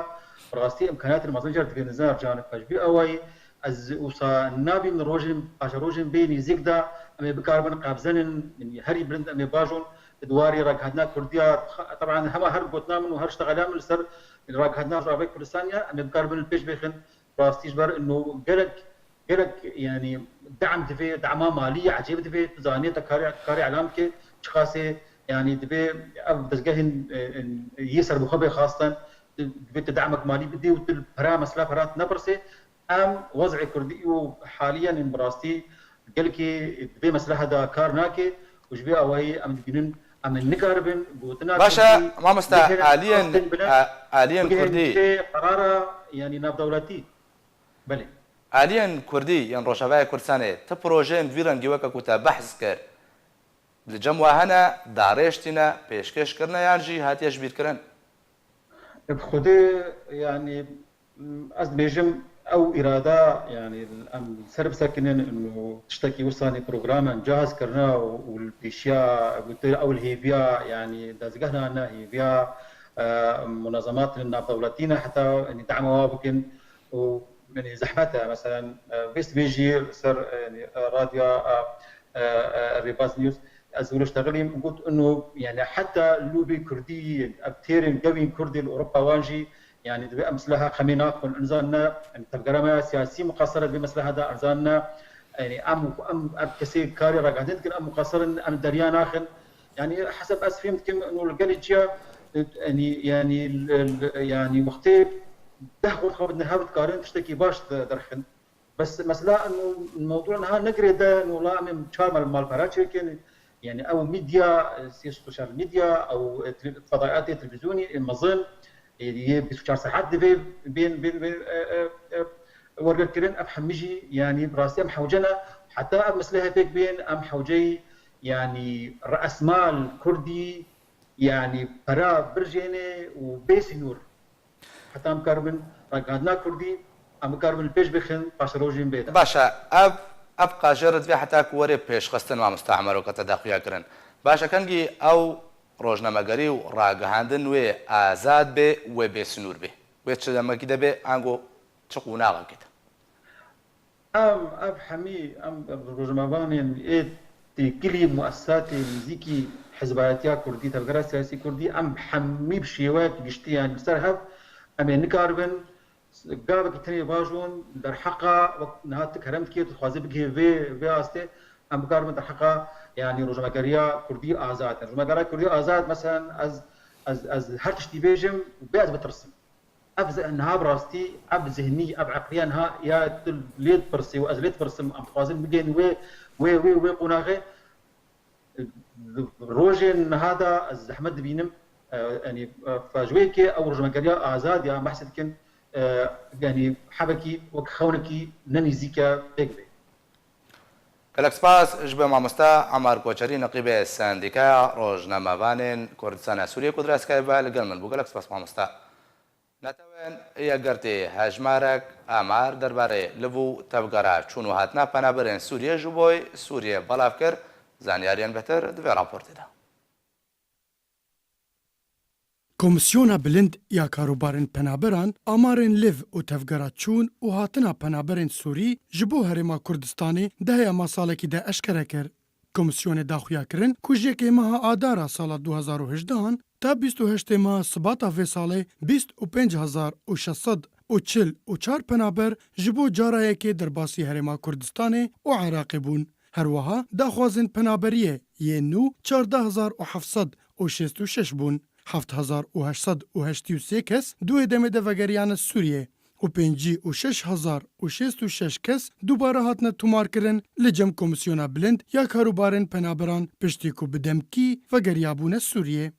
bi rastî îmkaniyatên mezin jî divê nizam cihana pêşbî ew e. Ez wisa nabînim rojên, paşerojên bê nêzîk de em ê bikaribin qebzenin, yani, herî bilind em ê bajon di warî ragihandina kurdiya, teban hema her gotina min û her ştexela min li ser ragihandina Rojavayê Kurdistanê ye, em ê bikaribin li pêş bêxin. Rastî ji ber ino gelek, gelek, yani, dem divê, dema malî ecêb divê, tu zanî te karê, karê îlam bike, çiqasê, yani, divê ev dezgehên, e, e, yê serbixwe bê xastin, divê tu demek malî bidî û tu li pera, mesela pera tu nepirsê. Em wez'ê kurdî û haliyen bi rastî gelkî di vê mesleha de kar nake û ji vê awayî em dibînin em ê nikaribin gotina Baş e, kurdî mamoste, bihêlin aliyên, astên bilind a-, aliyên bigihên kurdî. Vê qerara, yani, navdewletî. Belê. Aliyên kurdî yên Rojavayê Kurdistanê ti projeyên vî rengî weke ku te behs kir, li cem we hene, darêj tîne, pêşkêş kirine yan jî hatiye ji bîr kirin? Bi xwedê, yani, ez dibêjim, ew îrada, yani, em ser bisekinin û tiştekî wisanî programên cihaz kirine û, û li pêşiya, û te ew li hêviya, yani, dezgehna ne hêviya, e, munezematên navdewletî ne, heta, yani, dema wa bikin û, yani, zehmet e, meselen, e, vê sibê jî li ser, e, yani, e, radyoya, e, e, e, Rêbaz News, ez wilo ştexilîm, got, ino, yani, heta lûbê kurdî, ev têrên gewîn kurdî li Ewropa wan jî, yani, divê em silaha xemê naxwin, em zanine, em tevgera me ya siyasî muqasir e di vê mesleha de, em zanine, yani, em, em, em kesê karê ragihandin dikin, em muqasir in, em deriya naxin. Yani, hesab ez fêm dikim, ino li gelê ciya, yani, yani, l-, l-, yani, wextê deh xort xwe bidin hev dikarin tiştekî baş de-, derxin. Bes mesela ino mewdû niha negirê de, ino la em ê çar mal-, malpera çêkin. Yani ew medya, e, sê sosyal medya, ew, e, tele-, fedayatê televîzyonî, e, mezin, e, yê bîst û çar saet divê bên, bên, bên, e, e, e, wergirkirin, ev hemî jî, yani, bi rastî em hewce ne. Heta ev meselehê pêk bên, em hewceyî, yani, re'esmal kurdî, yani, pera birjênê û bê sînor. Heta em bikaribin ragihandina kurdî, em bikaribin li pêş bixin, paşerojên bê de. Baş e, ev, ev qajêr divê heta ku were pêşxistin, mamoste Emer, weke te daxuya kirin. Baş e, kengî ew rojnamegerî û ragihandin wê azad bê, wê bê sînor bê? Wê çi demekî de bê, ango çi qonaxekê de? Em, ev hemî, em, ev rojnamevanên ê têkilî muesesatê nêzîkî hizbayetiya kurdî, tevgera siyasî kurdî, em hemî bi şêweyek giştî, yani, li ser hev, em ê nikaribin gavekî tenê bajon derheqa, wek niha tu kerem dikê, tu dixwazî bigihê vê, vê astê, em bikaribin derheqa, yani, rojnamegeriya kurdî azad. Rojnamegeriya kurdî azad, meselen, ez, ez, ez her tiştî bêjim, bê ez bitirsim. Ev zi-, niha bi rastî, ev zihnî, ev eqliya niha ya tu lê dipirsî û ez lê dipirsim, em dixwazin bigihên wê, wê, wê, wê qonaxê. Rojên niha de ez zehmet dibînim, e, yanî, e, fa ji wê yekê ew rojnamegeriya azad ya behsê dikin, e, yanî hebekî wek xewnekî ne nêzîk e pêk bê. Gelek spas ji bo mamoste Emar Koçerî, neqîbê Sendîkaya Rojnamevanên Kurdistana Sûriyê ku di rêzgehê ve li gel min bû. Gelek spas mamoste. Netewên Yekgirtî hejmarek amar derbarê liv û tevgera çûn û hatina penaberên Sûriyê ji bo Sûriyê belav kir. Zanyariyên bêhtir di vê raportê de. Komîsyona Bilind ya Karûbarên Penaberan amarên liv û tevgera çûn û hatina penaberên Sûrî ji bo Herêma Kurdistanê di heyama salekî de eşkere kir. Komîsyonê daxuya kirin ku ji yekê meha Adara sala du hezar û hejdehan ta bîst û heştê meha Sibata vê salê bîst û pênc hezar û şeş sed û çil û çar penaber ji bo cara yekê derbasî Herêma Kurdistanê û Iraqê bûn. Her wiha daxwazên penaberiyê Yên nû çardeh hezar û heft sed û şêst û şeş bûn. Heft hezar û heşt sed û heştê û sê kes di wê demê de vegeriyane Sûriyê û pêncî û şeş hezar û şêst û şeş kes dubare hatine tomarkirin li cem Komîsyona Bilind ya Karûbarên Penaberan, piştî ku bi demkî vegeriyabûne Sûriyê.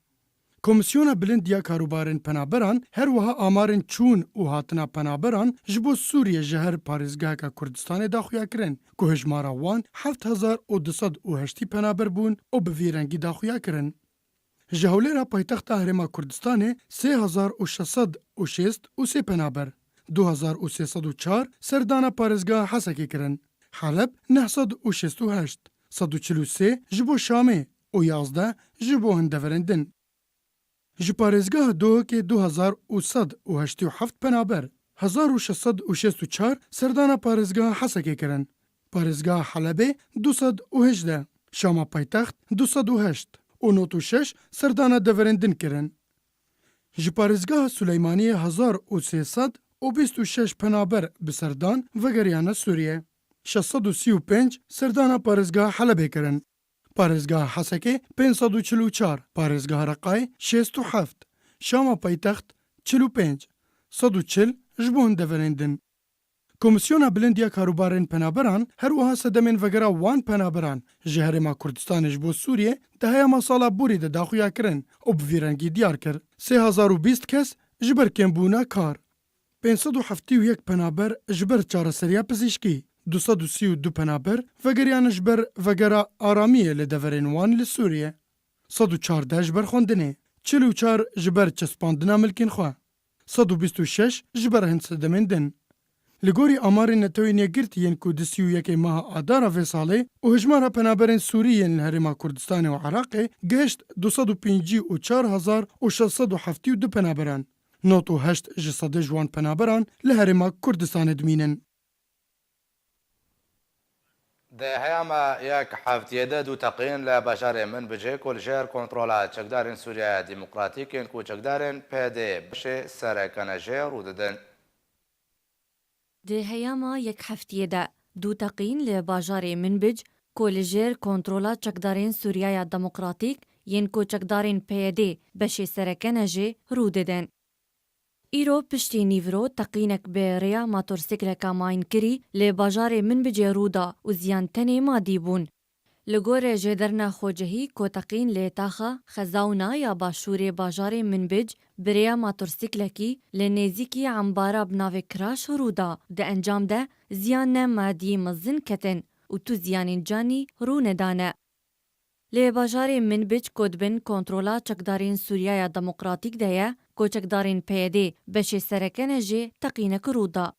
Komîsyona Bilind ya Karûbarên Penaberan her wiha amarên çûn û hatina penaberan ji bo Sûriyê ji her parêzgeheka Kurdistanê daxuya kirin, ku hejmara wan heft hezar û du sed û heştî penaber bûn û bi vî rengî daxuya kirin. Ji Hewlêra paytexta Herêma Kurdistanê sê hezar û şeş sed û şêst û sê penaber, du hezar û sê sed û çar serdana parêzgeha Hesekê kirin, Heleb neh sed û şêst û heşt, sed û çil û sê ji bo Şamê û yazdeh ji bo hin deverên din. Ji parêzgeha Duhokê du hezar û sed û heştê û heft penaber, hezar û şeş sed û şêst û çar serdana parêzgeha Hesekê kirin. Parêzgeha Helebê du sed û hejdeh, Şama paytext du sed û heşt û nod û şeş serdana deverên din kirin. Ji parêzgeha Suleymaniyê hezar û sê sed û bîst û şeş penaber bi serdan vegeriyane Sûriye. Şeş sed û sî û pênc serdana parêzgeha Helebê kirin. Parêzgeha Hesekê pênc sed û çil û çar, parêzgeha Reqayê şêst û heft, Şama paytext çil û pênc, sed û çil ji bo hin deverên din. Komîsyona Bilind ya Karûbarên Penaberan her wiha sedemên vegera wan penaberan ji Herêma Kurdistanê ji bo Sûriyê di heyama sala borî de daxuya kirin û bi vî rengî diyar kir. Sê hezar û bîst kes ji ber kêmbûna kar, pênc sed û heftê û yek penaber ji ber çareseriya pizîşkî, du sed û sî û du penaber vegeriyane ji ber vegera aramiyê li deverên wan li Sûriyê, sed û çardeh ji ber xwendinê, çil û çar ji ber çespandina milkên xwe, sed û bîst û şeş ji ber hin sedemên din. Li gorî amarên Netewên Yekgirtî yên ku di sî û yekê meha Adara vê salê û hejmara penaberên Sûrî yên li Herêma Kurdistanê û Iraqê gihişt du sed û pêncî û çar hezar û şeş sed û heftê û du penaberan. Nod û heşt ji sedê ji wan penaberan li Herêma Kurdistanê dimînin. Di heyama yek heftiyê de du teqîn li bajarê Minbicê ku li jêr kontrola çekdarên Sûriya Demokratîk yên ku çekdarên P Y D beşê sereke ne jê rû didin. Di heyama yek heftiyê de du teqîn li bajarê Minbic ku li jêr kontrola çekdarên Sûriyaya Demokratîk yên ku çekdarên P Y D beşê sereke ne jê rû didin. Îro piştî nîvro teqînek bi rêya matorsîkleka mayînkirî li bajarê Minbicê rû da û ziyan tenê madî bûn. Li gorî Jêderna Xocehî ku teqîn li taxa Xezawna ya başûrê bajarê Minbic bi rêya matorsîklekî li nêzîkî embara bi navê Kiraş rû da, di encam de ziyan ne madî mezin ketin û tu ziyanên canî rû nedane. Li bajarê Minbic ku di bin kontrola çekdarên Sûriyaya Demokratîk de ye, ku çekdarên P Y D beşê sereke ne jê teqînek rû da.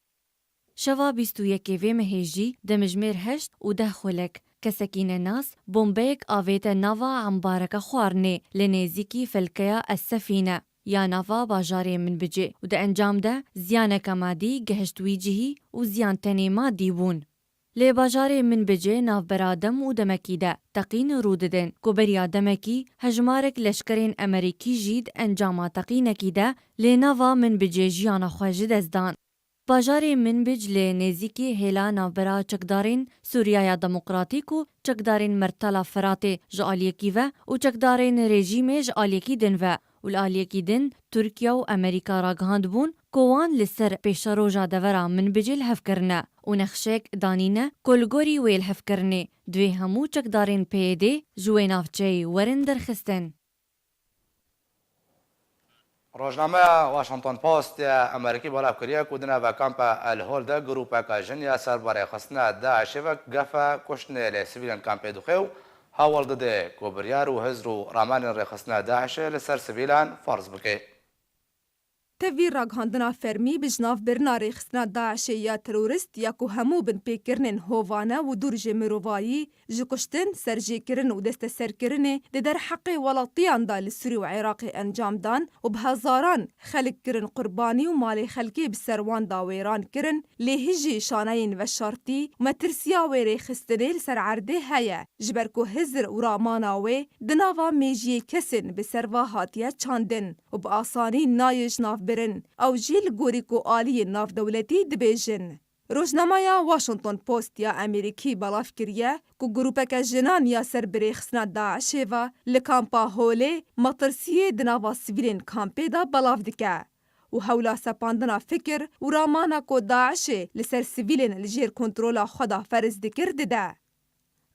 Şeva bîst û yekê vê mehê jî demijmêr heşt û deh xulek, kesekî nenas bombeyek avête nava embareke xwarinê li nêzîkî felkeya Es-Sefîne ya nava bajarê Minbicê û di encam de ziyaneke madî gihişt wî cihî û ziyan tenê madî bûn. Li bajarê Minbicê navbera dem û demekî de teqîn rû didin ku beriya demekî hejmarek leşkerên Emerîkî jî di encama teqînekî de li nava Minbicê jiyana xwe ji dest dan. Bajarê Minbic li nêzîkî hêla navbera çekdarên Sûriyaya Demokratîk û çekdarên Mertala Firatê ji aliyekî ve û çekdarên rejîmê ji aliyekî din ve û li aliyekî din Tirkiye û Amerîka ragihandibûn ku wan li ser pêşeroja devera Minbicê li hev kirine û nexşek danîne ku li gorî wê lihevkirinê divê hemû çekdarên P Y D ji wê navçeyê werin derxistin. Rojnameya Washington Post ya Amerîkî belav kiriye ku di nava kampa El Hol de grûpeke jin ya ser bi rêxistina DAIŞê ve gefa kuştinê li sivîlên kampê dixwe û hewl dide ku biryar û hizr û ramanên rêxistina DAIŞê li ser sivîlan ferz bike. Tevî ragihandina fermî bi jinavbirina rêxistina DAIŞê ya terorîst ya ku hemû binpêkirinên hovane û dûr ji mirovayî, ji kuştin, serjêkirin û desteserkirinê di derheqê welatiyan de li Sûrî û Iraqê encam dan û bi hezaran xelk kirin qurbanî û malê xelkê bi ser wan de wêran kirin, lê hijî şaneyên veşartî û metirsiya wê rêxistinê li ser erdê heye, ji ber ku hizr û ramana wê di nava mêjiyê kesên bi ser va hatiye çandin û bi asanî nayê jinavbirin. Ew jî li gorî ku aliyên navdewletî dibêjin. Rojnameya Washington Post ya Amerîkî belav kiriye ku grûpeke jinan ya ser bi rêxistina DAIŞê ve li kampa Holê metirsiyê di nava sivîlên kampê de belav dike û hewla sepandina fikir û ramana ku DAIŞê li ser sivîlên li jêr kontrola xwe de ferz dikir dide.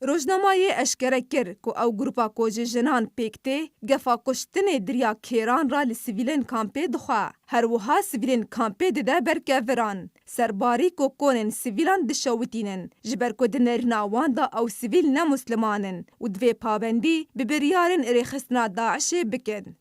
Rojnamayê eşkere kir ku ew grûpa ku ji jinan pêk tê, gefa kuştinê di riya kêran re li sivîlên kampê dixwe. Her wiha sivîlên kampê dide ber keviran. Serbarî ku konên sivîlan dişewitînin, ji ber ku di nerîna wan de ew sivîl ne musliman in û divê pabendî bi biryarên rêxistina DAIŞê bikin.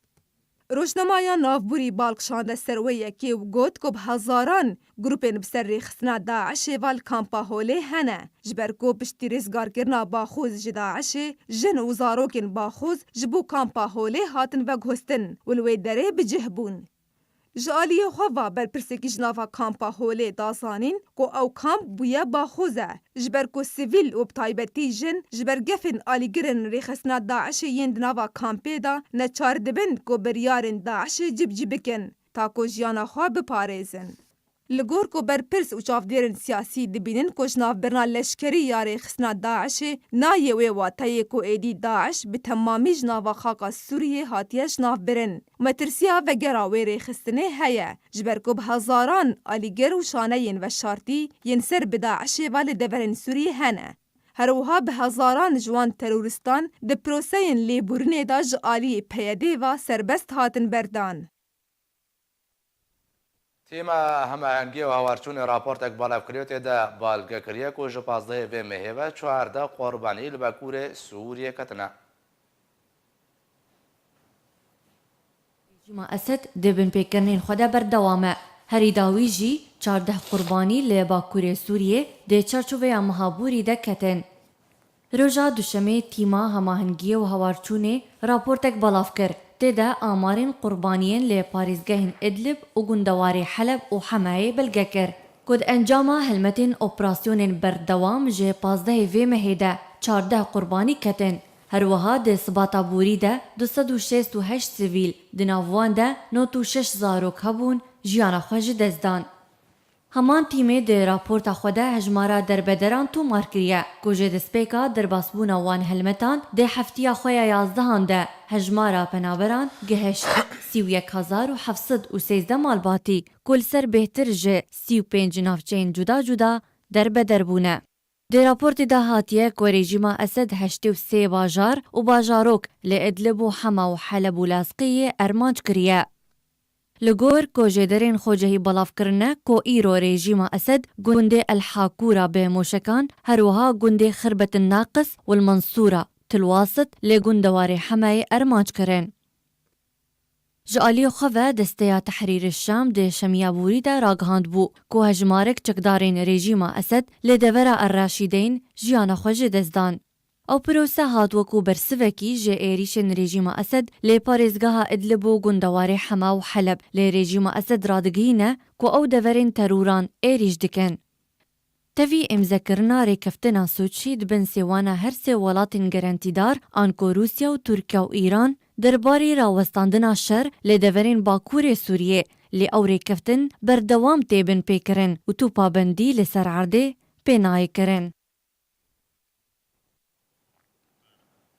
Rojnameya navborî bal kişande ser wê yekê û got ku bi hezaran grûpên bi ser rêxistina DAIŞê ve li kampa Holê hene, ji ber ku piştî rizgarkirina Baxûz ji DAIŞê, jin û zarokên Baxûz ji bo kampa Holê hatin veguhestin û li wê derê bi cih bûn. Ji aliyê xwe ve berpirsekî ji nava kampa Holê da zanîn ku ew kamp bûye Baxûz e, ji ber ku sivîl û bi taybetî jin ji ber gefên alîgirên rêxistina DAIŞê yên di nava kampê de neçar dibin ku biryarên DAIŞê cibcî bikin, ta ku jiyana xwe biparêzin. Li gor ku berpirs û çavdêrên siyasî dibînin ku ji navbirina leşkerî ya rêxistina DAIŞê nayê wê wateyê ku êdî DAIŞ bi temamî ji nava xaka Sûriyê hatiye ji nav birin. Metirsiya vegera wê rêxistinê heye, ji ber ku bi hezaran alîgir û şaneyên veşartî yên ser bi DAIŞê ve li deverên Sûriyê hene. Her wiha bi hezaran ji wan terorîstan di proseyên lêbûrinê de ji aliyê P Y D'ê ve serbest hatin berdan. Tîma Hemahengiyê û Hewarçûnê raportek balevkiriye, tê de balge kiriye ku ji pazdehê vê mehê ve çardeh qurbanî li Bakurê Sûriyê ketine. Rejîma Esed di binpêkirinên xwe de berdewam e. Herî dawî jî çardeh qurbanî li Bakurê Sûriyê di çarçoveya meha borî de ketin. Roja Duşemê Tîma Hemahengiyê û Hewarçûnê raportek belav kir. Tê de amarên qurbaniyên li parêzgehên Idlib û gundewarê Heleb û Hemayê belge kir, ku di encama helmetên operasyonên berdewam ji pazdehê vê mehê de çardeh qurbanî ketin. Her wiha di sibata borî de du sed û şêst û heşt sivîl, di nav wan de nod û şeş zarok hebûn, jiyana xwe ji dest dan. Heman tîmê di raporta xwe de hejmara derbederan tomar kiriye, ku ji destpêka derbasbûna wan helmetan di heftiya xwe ya yazdehan de hejmara penaberan gihişt sî û yek hezar û heft sed û sêzdeh malbatî, ku li ser bêhtir ji sî û pênc navçeyên cuda cuda derbeder bûne. Di raportê de hatiye ku rejîma Esed heştê û sê bajar û bajarok li Idlib û Hema û Heleb û Lazqiyê armanc kiriye. Li gor ku jêderên xwecihî belav kirine ku îro rejîma Esed gundê El Hakûra bi moşekan, her wiha gundê Xirbetin Naqis û El Mensûra Tilwasit li gundewarê Hemayê armanc kirin. Ji aliyê xwe ve Desteya Tehrîr Şam di Şemiya borî de ragihandbû ku hejmarek çekdarên rejîma Esed li devera El Raşîdeyn jiyana xwe ji dest dan. Ew pîrosa hat wekû bersivekî ji êrîşên rejîma Esed li parêzgeha Idlib û gundewarê Hema û Heleb, lê rejîma Esed radigihîne ku ew deverên teroran êrîş dikin. Tevî îmzekirina rêkeftina Soçî di bin sêwana her sê welatên gerentîdar, anku Rûsya û Tirkiye û Îran, derbarê rawestandina şer li deverên Bakurê Sûriyê, lê ew rêkeftin berdewam tê binpêkirin û tu pabendî li ser erdê pê nayê kirin.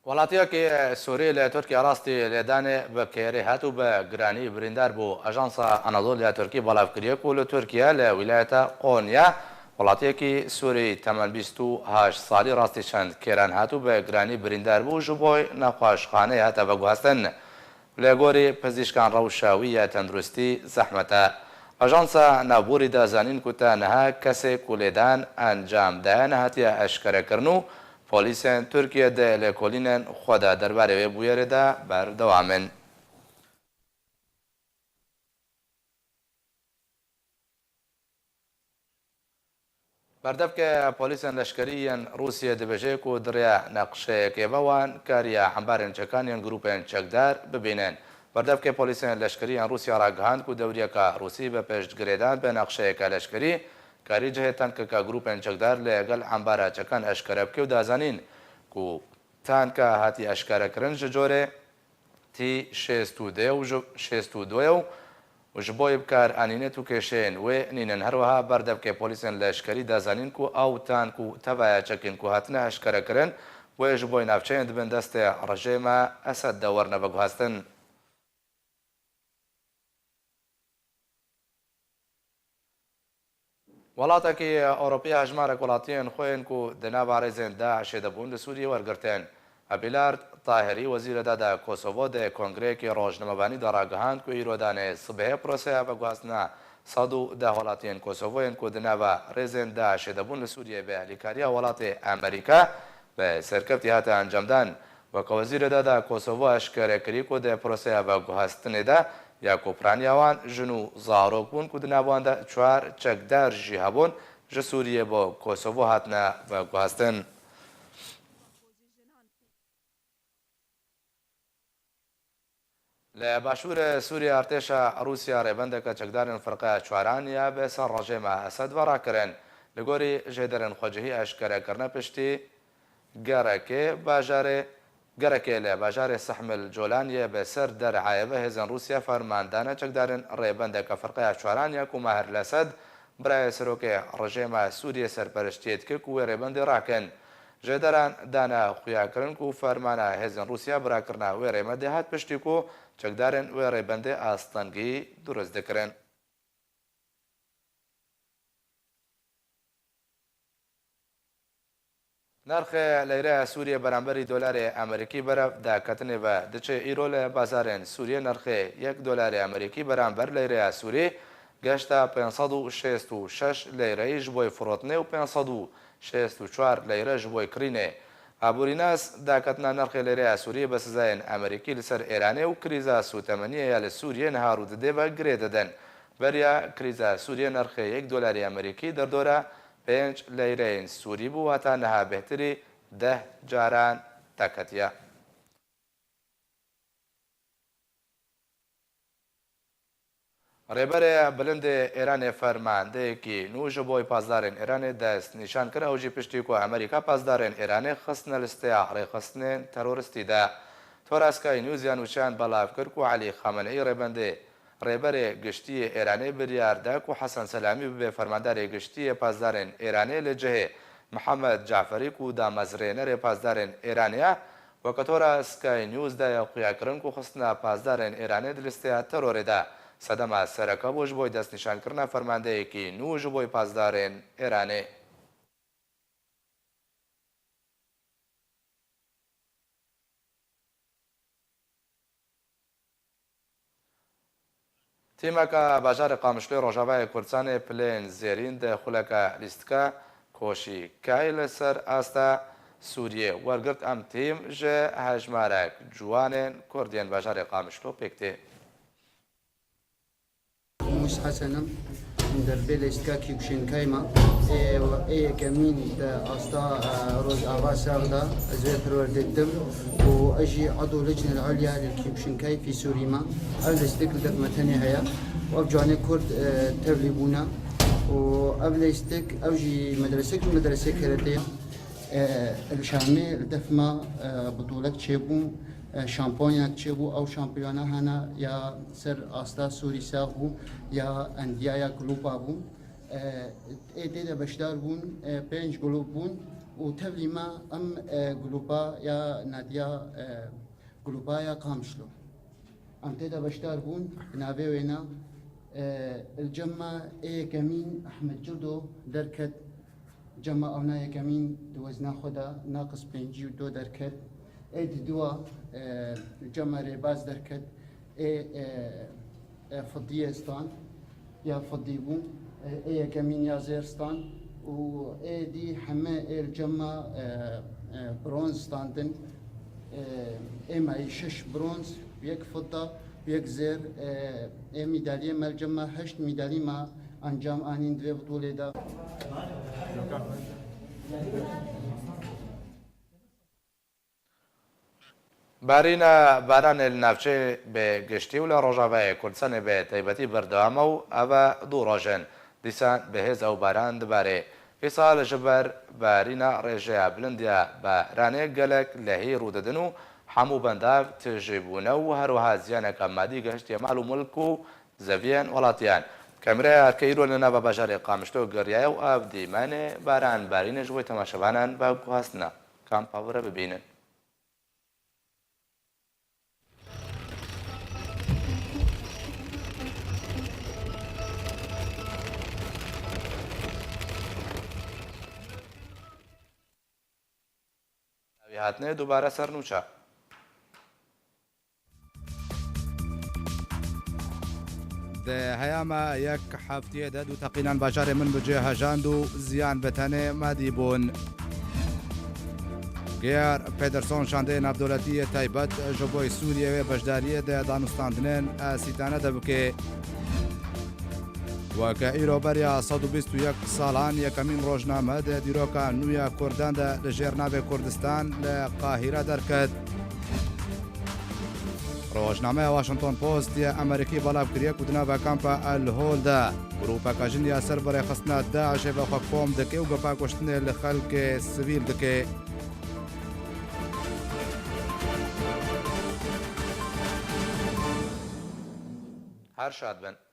Welatiyekî Sûrî li Tirkiye rastî lêdanê bi kêrê hat û bi giranî birîndar bû. Ajansa Anadolu ya Tirkî belav kiriye ku li Tirkiye li wîlayeta Konya welatiyekî Sûrî temen bîst û heşt salî rastî çend kêran hat û bi giranî birîndar bû, ji bo nexweşxaneyê hate veguhestin. Li gorî pizîşkan rewşa wî ya tenduristî zehmet e. Ajansa Navborî da zanîn ku ta niha kesê ku lêdan encam daye nehatiye eşkerekirin û polîsên Tirkiye di lêkolînên xwe de derbarê wê bûyerê de berdewam in. Berdevke polîsên leşkerî yên Rûsiyê dibêje ku di rêya neqşeyekê ve wan kariye hembarên çekan yên grûpên çekdar bibînin. Berdevke polîsên leşkerî yên Rûsya ragihand ku dewriyeka Rûsî bi piştgirêdan bi neqşeyeke leşkerî karî cihê tankeke grûpên çekdar li gel hembara çekan eşkere bike û da zanîn ku tanka hatî eşkerekirin ji corê T şêst û dê û ji, şêst û duyê û û ji bo yê bi kar anînet û kêşeyên wê nînin. Her wiha berdevkê polîsên leşkerî da zanîn ku ew tank û tevaya çekên ku hatine eşkere kirin, wê ji bo navçeyên di bin destê rejêma Esed de werine veguhastin. Welatekî Ewropî hejmarek welatiyên xwe yên ku di nava rêzên DAIŞê de bûn li Sûriyê wergirtin. Abîlard Tahirî, wezîrê dada Kosovo, di kongreyekî rojnamevanî de ragihand ku îro danê sibehê proseya veguhastina sed û deh welatiyên Kosovo yên ku di nava rêzên DAIŞê de bûn li Sûriyê bi alîkariya welatê Amerîka bi serkevtî hate encamdan. Weke wezîrê dada Kosovo eşkere kirî ku di proseya veguhastinê de ya ku piraniya wan jin û zarok bûn ku di nav wan de çar çekdar jî hebûn, ji Sûriyê bo Kosovo hatine veguhastin. Li başûrê Sûriyê artêşa Rûsya rêbendeke çekdarên firqeya çaran ya bi ser rejêma Esed ve rakirin. Li gorî jêderên xwecihî eşkere kirine piştî gerekê bajarê, gerekê li bajarê Sehmil Colan yê bi ser Der'ayê ve hêzên Rûsya ferman dane çekdarên rêbendeke firqeya çaran ya ku Maher Lesed, birayê serokê rejêma Sûriyê serperiştiyê dike ku wê rêbendê rakin. Jêderan dane xuyakirin ku fermana hêzên Rûsya birakirina wê rêbendê hat piştî ku çekdarên wê rêbendê astengî durust dikirin. Nerxê leyreya Sûriyê beramberî dolarê Amerîkî berev daketinê ve diçe. Îro li bazarên Sûriyê nerxê yek dolarê Amerîkî beramber leyreya Sûrî geşta pênc sed û şêst û şeş leyreyî ji bo firotinê û pênc sed û şêst û çar leyre ji bo kirînê. Aborînas daketina nerxê leyreya Sûriyê bi sizayên Amerîkî li ser Êranê û krîza sûtemeniyê ya li Sûriyê niha rû didê ve girê didin. Beriya krîza Sûriyê nerxê yek dolarê Amerîkî derdora pênc leyreyên Sûrî bû, wata niha bêhtirî deh caran daketiye. Rêberê Bilind ê Êranê fermandeyekî nû ji bo pasdarên Êranê dest nîşan kir, ew jî piştî ku Amerîka pasdarên Êranê xistine listeya rêxistinên teroristî de. Tora Sky News ya nûçeyan belav kir ku Elî Xameneî rêbendê Rêberê Giştî yê Êranê biryar da ku Hesen Selamî bibe fermandarê giştî yê pasdarên Êranê li cihê Mihemed Caferî ku damezrênerê pasdarên Êranê ye. Weke tora Sky News daye xuyakirin ku xistina pasdarên Êranê di listeya terorê de sedema sereke bû ji bo destnîşankirina fermandeyekî nû ji bo pasdarên Êranê. Tîmeke bajarê Qamişloyê Rojavayê Kurdistanê pilên zêrîn di xuleke lîstika Koşîkayê li ser asta Sûriyê wergirt. Em tîm ji hejmarek ciwanên Kurd yên bajarê Qamişlo pêk tê. Mûs Hesen im, em derbê lêstika Kîkuşînkay me. Ê, ê yekemîn di asta, e, Rojava Serr de ez vê perwerdê didim û ez jî edo Lecnel Ulya li Kîkuşînkay fî Sûrî me. Ev lêstik li def me tenê heye û ev canê Kurd, e, tevlî bûne û ev lêstik, ew jî medresek ji medresê keretê ye. E, li Şamê li def me, e, bitolek çêbû, e, şampiyonek çêbû, ew şampiyona hene ya ser asta Sûrî Sax bû, ya Endiyaya Globa bû. E, ê tê de beşdar bûn, e, pênc glob bûn û tevlî me em, e, globa ya Nadiya, e, globa ya Qamişlo. Em tê de beşdar bûn, bi navê wêna, e, li cem me ê yekemîn Ehmed Curdo derket, cem me ewna yekemîn di wezna xwe de naqis pêncî û du derket, ê diduwa, e, li cem me rêbaz derket, ê, e, e, fidiyê stand. Ya fidî bû, e, ê yekemîn ya zêr stand û ê dî heme ê li cem me, e, e, bronz standin. E, ê me yî şeş bronz, yek fidda, yek zêr, e, ê mîdalyê me li cem me heşt mîdalî me encam anîn di vê bitolê de. Barîna baranê li navçeyê bi giştî û li Rojavayê Kurdistanê bi taybetî berdewam e û ev e du roj in. Dîsan bi hêz ew baran dibarê. Îsal ji ber barîna rêjeya bilind ya baranê gelek lehî rû didin û hemû bendav tijî bûne û her wiha ziyaneke madî gehiştiye mal û milk û zeviyên welatiyan. Kameraya erkê îro li nava bajarê Qamişlo geriyaye û ev dîmenê baran barînê ji bo temaşevanan veguhastine. Kampa vire bibînin. Dawî hatine dubare ser nûça. Di heyama yek heftiyê de du teqînan bajarê Minbicê hejand û ziyan bi tenê madî bûn. Gear Pederson şandeyê navdewletî yê taybet ji bo Sûriyê wê beşdariyê di danûstandinên sîtane de bike. Weke îro beriya sed û bîst û yek salan yekemîn rojname di dîroka nû ya Kurdan de li jêr navê Kurdistan li Qahîre derket. Rojnameya Washington Post yê Amerîkî belav kiriye ku di nava kampa El Hol de grûpeke jin ya ser bi rêxistina DAIŞê ve xwe kom dike û gepa kuştinê li xelkê sivîl dike. Her şad bin.